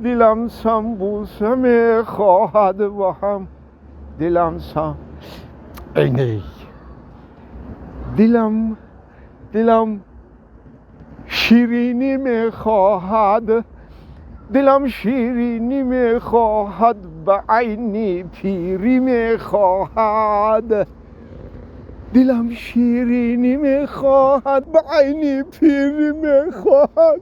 Дилам самбуса мехоҳад ва ҳам дилам сам эй не, дилам ширинӣ мехоҳад, дилам ширинӣ мехоҳад, ба айни пирӣ мехоҳад, дилам ширинӣ мехоҳад, ба айни пирӣ мехоҳад.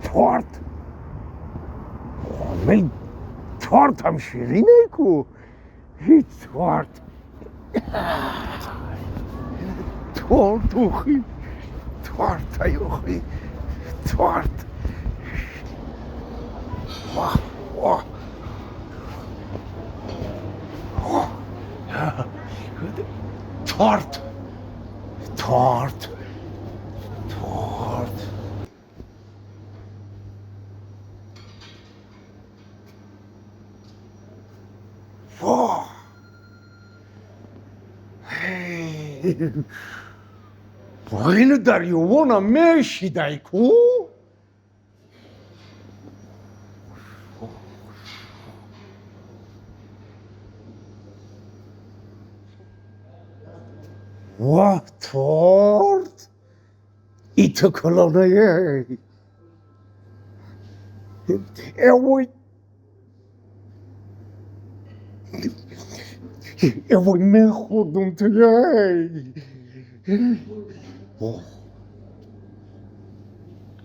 Торт, тортам ширине ку, торт, торт, охи, торт, ай охи, торт. Ваҳ, ваҳ, торт, торт, торт. Ваҳ, ину дар ювонам мешидай ку. Ваҳ, торт, ито калонае. Эвой, эвой, мехӯрдум туяй.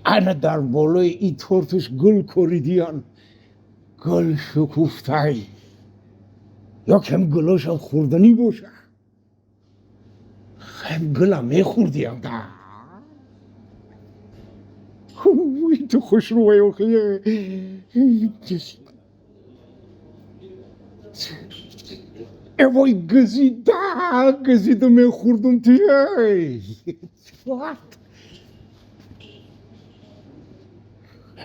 Ана дар болои и торташ гул коридиян, гул шукуфтай. Ё кам гулошам хӯрданӣ боша. Хем гулам мехӯрдиям да. Ту хушрӯй охи. Эвой, газида, газида мехӯрдум туяй. Торт.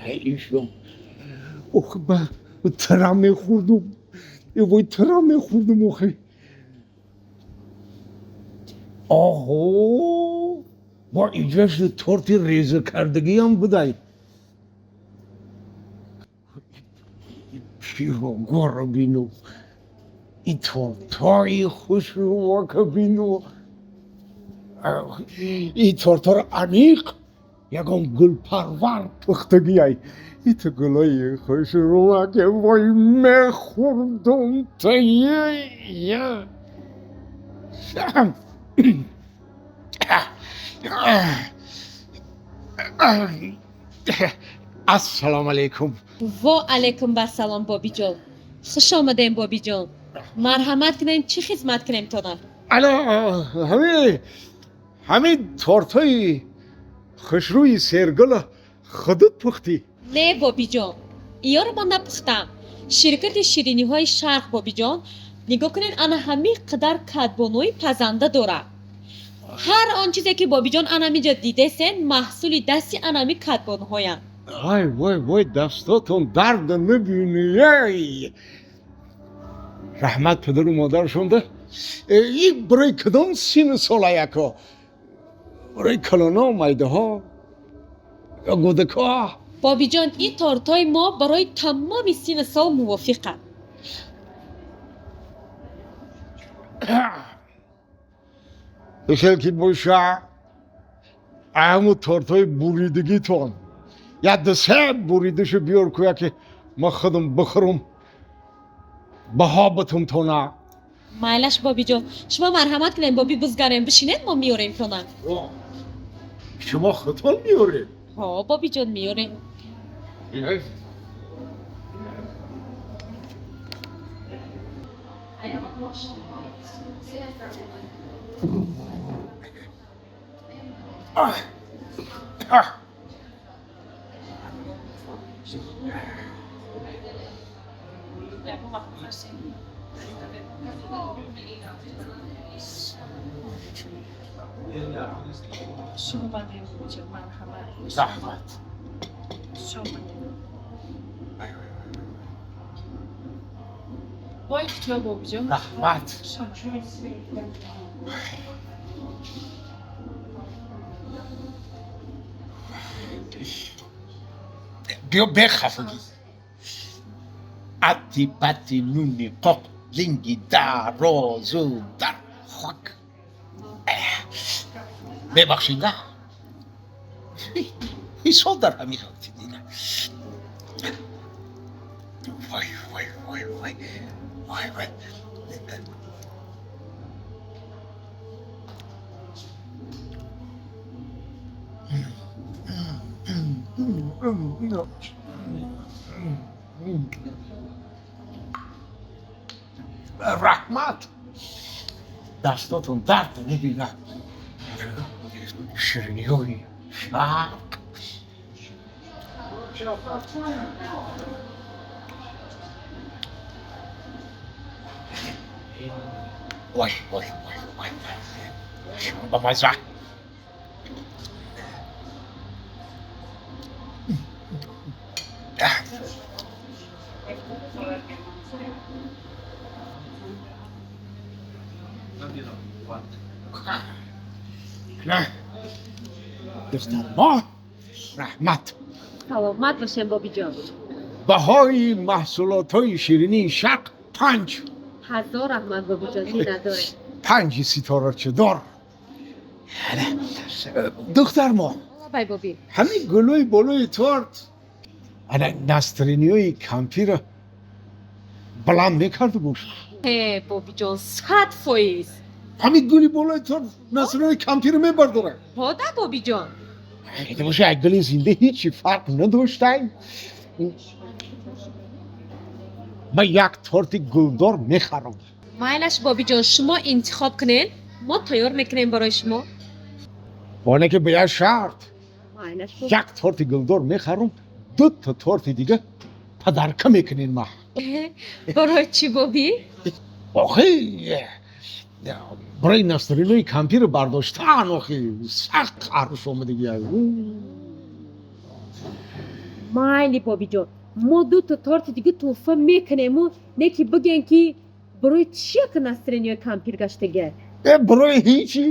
Ишо. Ох, ба тра мехӯрдум. Эвой, тра мехӯрдум охи. Оҳо, бо иҷаш торти реза кардагиам будай. Пирогоро бину, и тортҳои хушрӯвака бину. И тортҳоро аниқ ягон гулпарвар пухтагиай. Ито гулои хушрӯваке, вой, мехӯрдум тая. Ассалому алайкум. Во алайкум басалом, бобиҷон. Хуш омадем, бобиҷон. Марҳамат кунем, чӣ хизмат кунем тона? Ало, ҳамин тортҳои хушрӯи сергула худут пухтӣ? Не, бобиҷон, иёро ман напухтам. Ширкати шириниҳои Шарқ, бобиҷон, нигоҳ кунед, ана ҳамин қадар кадбонуи пазанда дорад. Ҳар он чизе ки бобиҷон анамиҷа дидесен, маҳсули дасти анами кадбонуҳоянд. Ай вой, вой, дастотон дард набини. Эй, раҳмат падару модаршонда. И барои кадом сину сола яко? Барои калоно, майдаҳо ё гӯдакҳо? Бобиҷон, ин тортҳои мо барои тамоми сину сол мувофиқанд. Хел ки боша, ҳамун тортҳои буридагитон як ду се буридашу биёр ку, яке ма худам бихӯрам, баҳо битум тона. Майлаш, бобиҷон, шумо марҳамат кунем, боби, бузгарем, бишинед, мо меорем тона. Шумо худтон меоред? Ҳо, бобиҷон, меорем. Заҳмат. Бо ихтиёр, бобиҷон. Раҳмат. Биё, бехафагӣ. Ати пати нуни қоқ линги дарозу дар хок. Мебахшида, ҳисоб дар ҳамин ҳолати дина. Вай, вай, вай, вай, вай, вай! Раҳмат, дастотон дард набинад. Шириниҳои шарқ. Вай, вай, вай, вай, ба маза! Духтармо, раҳмат. Саломат бошем, бобиҷон. Баҳои маҳсулотҳои ширинии шарқ 5. Ҳазор раҳмат, бобиҷон, миннатдорем. 5 ситорачадор. Духтармо. Бай, боби. Ҳамин гулои болои торт ана настроение ҳои кампира баланд мекарду бош. Э, бобиҷон, 100%. Ҳамин гули болои торт настроение ҳои кампира мебардорад. Ҳода, бобиҷон. Боша, як гули зинда ҳечи фарқ надоштай. Ман як торти гулдор мехарам. Майлаш, бобиҷон, шумо интихоб кунед, мо тайёр мекунем барои шумо. Оне ки ба як шарт. Майлаш. Як торти гулдор мехарам, дута торти дига подарка мекунен ма. Барои чӣ, боби? Охи, барои настроение ҳои кампиро бардоштан. Охи, сахт арӯш омадагӣ. Майли, бобиҷон, мо дута торти дига тӯҳфа мекунему, не ки бигӯем, ки барои чӣ яка настроение ҳои кампир гаштага? Э, барои ҳечи.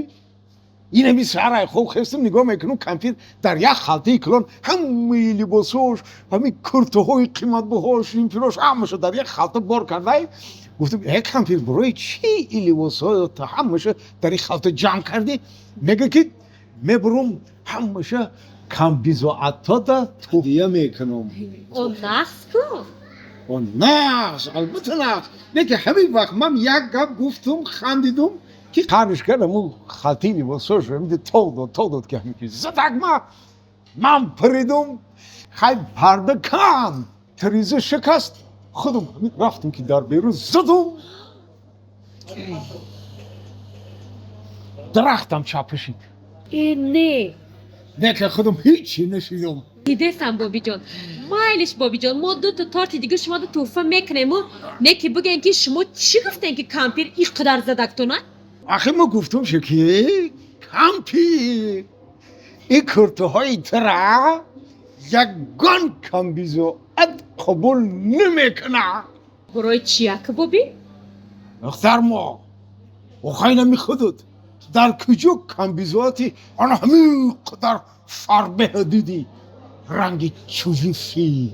Инами сарай хоб хестам, нигоҳ мекунам, кампир дар як халтаи калон ҳамаи либосҳош, ҳамин куртаҳои қиматбаҳош, импирош, ҳамаша дар як халта бор кардай. Гуфтам: «Э, кампир, барои чӣ ин либосҳоята ҳамаша дар ин халта ҷамъ кардӣ?» Мега, ки мебурам, ҳамаша камбизоатода туҳдия мекунам. О, нағз ку. О, нағз, албатта нағз, не ки ҳамин вақт ман як гап гуфтум, хандидум, ки қариш кардам, ӯ халтаи либосҳош тол дод, тол дод, ки ҳамин ки задак ма, ман паридум. Хай, парда кан, тиреза шикаст. Худам ҳамин рафтум, ки дар берун задум, дарахтам чапашид. Э, не! Не ки худам ҳечи нашидум. Дидесам, бобиҷон. Майлиш, бобиҷон, мо дута торти дига шумода тӯҳфа мекунему, не ки бигӯем, ки шумо чӣ гуфтем, ки кампир ин қадар задактона? Ахи, мо гуфтум шо, ки кампир, ин куртаҳои тира ягон камбизоат қабул намекунад. Барои чӣ яка, боби? Духтармо, охайнами худут дар куҷо камбизоати ана ҳамин қадар фарбеҳа дидӣ, ранги чӯҷи фил?